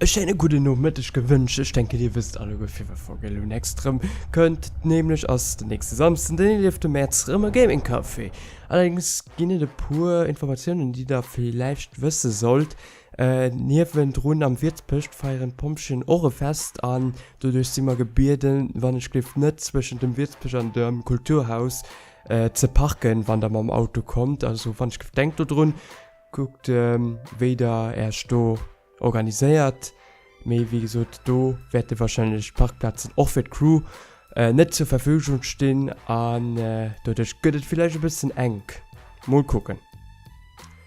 E schéine gudden Nomëtteg gewënscht. Ech denken dir wësst alleguer firwat Folge elo next rëm kënnt. Nämlech ass den nächste Samsden den 11 Mäerz rëm e Gaming Café. Allerdéngs ginn et e puer Informatiounen déi der villäicht wësse sollt. Niewendrun am Wiertspëscht feieren d'Pompjeeën och e Fest an doduerch si mer gebieden, wann ech gleef net zwëschent dem Wiertspësch an dem Kulturhaus ze parken wann der mam Auto kommt. Also wann ech gleef denkt dodrun, kuckt wéi der äerch do organiséiert, mee wéi gesot do wäerte wahrscheinlech d'Parkplazen och fir d'Crew net zur Verfügung stinn an doduerch gëtt et villäicht e bëssen enk. Mol kucken.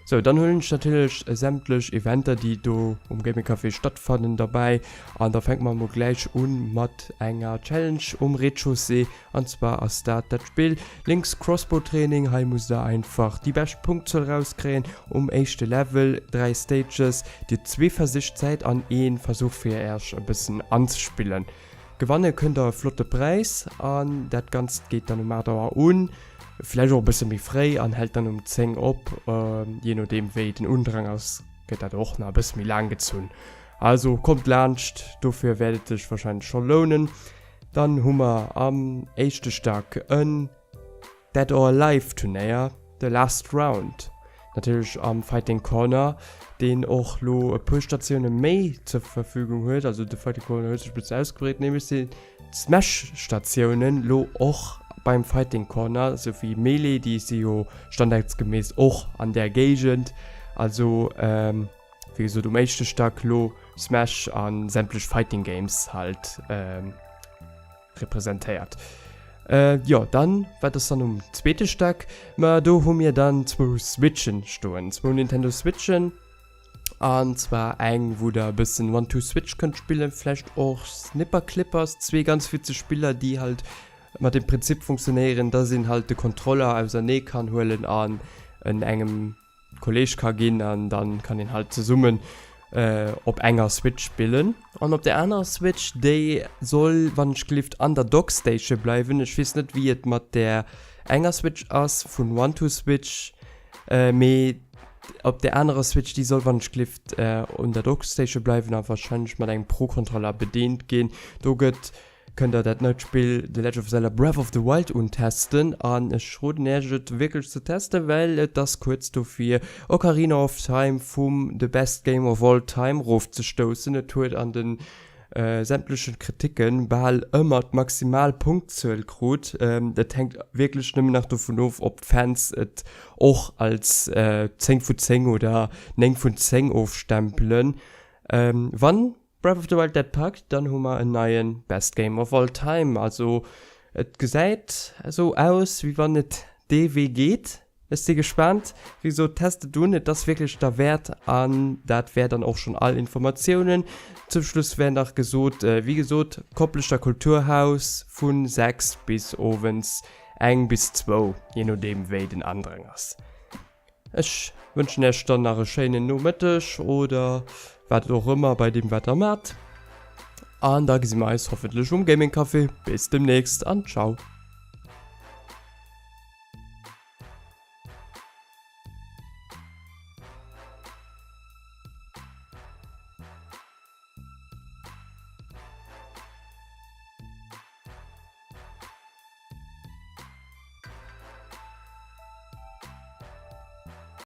Sou, dann huelen ech natierlech sämtlech Eventer déi do um Gaming Café stattfannen derbäi an da fänke mer mol gläich un mat enger Challenge um Rez-de-chaussée An zwar ass dat dat Spill Link's Crossbow Training. Hei musst der einfach déi bescht Punktzuel rauskréien um éischte Level, 3 Stages, dir hutt zwee Versich Zäit an een Versuch fir äerch e bëssen anzespillen. Gewanne kënnt der e flotte Präis an dat ganzt geet dann um 8 Auer un, vläicht och e bësse méi fréi an hält dann um 10 op. Jee nodeem wéi den Undrang ass gëtt dat och nach e bësse méi laang gezunn. Also kommt laanscht, dofir wäert et sech wahrscheinlech scho lounen. Dann hu mer am éischte Stack en Dead or Alive Turnéier, The Last Round, natierlech am Fighting Corner, deen och lo e puer Statioune méi zur Verfügung huet. Also de Fighting Corner huet sech e bëssen ausgebreet, nämlech sinn d'Smash Statiounen lo och beim Fighting Corner, sou wéi Melee, déi si jo standardsgemäss och an där Géigend. Also Wéi gesot um éischte Stack lo Smash an sämtlech Fighting Games halt representéiert. Jo dann wat ass dann um zweete Stack? Ma do hu mir dann zwou Switchen stoen, zwou Nintendo Switchen an zwar eng wou der e bëssen One Two Switch kënnt spillen, vläicht och Snipper Clippers, zwee ganz witzeg Spiller déi halt mat dem Prinzip funktionéieren, dass een halt de Kontroller ausernee kann huelen an en engem Kolleg ka ginn an dann kann een halt zesummen op enger Switch spillen. An op der anerer Switch, déi soll wann ech gelift an der Dockstation bleiwen. Ech weess net wéi et mat der enger Switch ass vun One Two Switch, mee op der anerer Switch, déi soll wann ech gelift un der Dockstation bleiwen a wahrscheinlech mat engem Pro Controller bedient ginn. Do gëtt kënnt der dat neit Spill The Legend of Zelda Breath of the Wild untesten an ech roden iech et wierklech ze testen, well et ass kuerz dofir Ocarina of Time vum The Best Game of All Time rofzestoussen. Et huet an de sämtlechen Kriticken bal ëmmer d'maximal Punktzuel krut. Et hänkt wierklech nëmmen nach dovun of ob d'Fans et och als 10 vu 10 oder 9 vun 10 ofstempelen. Wann Breath of the Wild dat packt, dann hu mer en neien Best Game of All Time. Also et gesäit esou aus wéi wann et dee Wee geet. Ech si gespaant. Wéi gesot, test et un, et ass wierklech derwäert. An dat wär dann och schonn all Informatiounen. Zum Schluss wär nach gesot, wéi gesot, Kopleschter Kulturhaus vu 6 bis owends eng bis zwou, jee nodeem wéi den Andrang ass. Ech wënschen Iech dann nach e schéinen Nomëtteg oder wat och ëmmer bei deem wat der mat. An da gesi mer eis hoffentlech um Gaming Café. Bis demnächst an ciao.